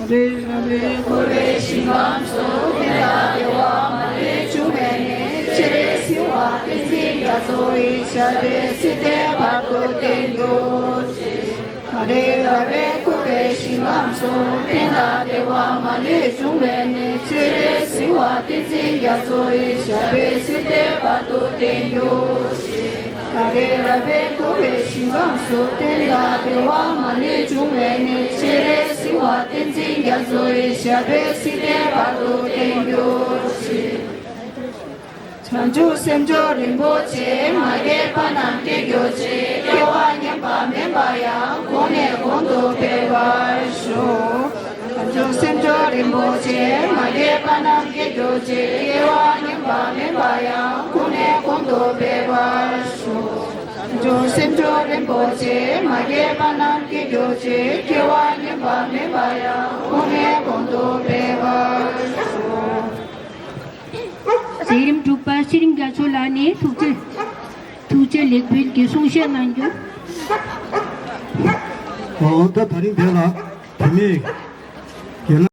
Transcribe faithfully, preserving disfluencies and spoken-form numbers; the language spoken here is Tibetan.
རབ་རིབ་འཁོར་བའི་ཞིང་ཁམས་སུ། བསྟན་དང་བདེ་བ་མ་ལུས་འབྱུང་བའི་གནས། སྤྱན་རས་གཟིགས་དབང་བསྟན་འཛིན་རྒྱ་མཚོ་ཡི། ཞབས་པད་སྲིད་མཐའི་བར་དུ་བརྟན་གྱུར་ཅིག། ད་རེས་རབ་རིབ་འཁོར་བའི་ཞིང་ཁམས་སུ། བསྟན་དང་བདེ་བ་མ་ལུས་འབྱུང་བའི་གནས། སྤྱན་རས་གཟིགས་དབང་བསྟན་འཛིན་རྒྱ་མཚོ་ཡི། ཞབས་པད་སྲིད་མཐའི་བར་དུ་བརྟན་གྱུར་ཅིག། ད་རེས་རབ་རིབ་འཁོར་བའི་ཞིང་ཁམས་སུ། བསྟན་དང་བདེ་བ་མ་ལུས་འབྱུང་བའི་གནས། སྤྱན་རས་གཟིགས་དབང་བསྟན་འཛིན་རྒྱ་མཚོ་ཡི། ཞབས་པད་སྲིད་མཐའི་བར་དུ་བརྟན་གྱུར་ཅིག། བྱང་ཆུབ་སེམས་མཆོག་རིན་པོ་ཆེ། མ་སྐྱེས་པ་རྣམས་སྐྱེ་གྱུར་ཅིག། སྐྱེ་བ་ཉམས་པ་མིན་པ་ཡང་། གོང་ནས་གོང་དུ་འཕེལ་བར་ཤོག། བྱང་ཆུབ་སེམས་མཆོག་རིན་པོ་ཆེ། མ་སྐྱེས་པ་རྣམས་སྐྱེ་གྱུར་ཅིག། སྐྱེ་བ་ཉམས་པ་མིན་པ་ཡང་། གོང་ནས་གོང་དུ་འཕེལ་བར་ཤོག། བྱང་ཆུབ་སེམས་མཆོག་རིན་པོ་ཆེ། མ་སྐྱེས་པ་རྣམས་སྐྱེ་གྱུར་ཅིག། སྐྱེ་བ་ཉམས་པ་མིན་པ་ཡང་། གོང་ནས་གོང་དུ་འཕེལ་བར་ཤོག། མཛད་རིམ་དྲུག་པ་ཚེ་རིང་རྒྱ་མཚོ་ལགས་ནས་ཐུགས་རྗེ་ཐུགས་རྗེ་ལེགས་འབུལ་གྱི་གསུང་བཤད་གནང་རྒྱུ། ཨོ་ད་ད་རིང་དེ་ལ་བུད་མེད་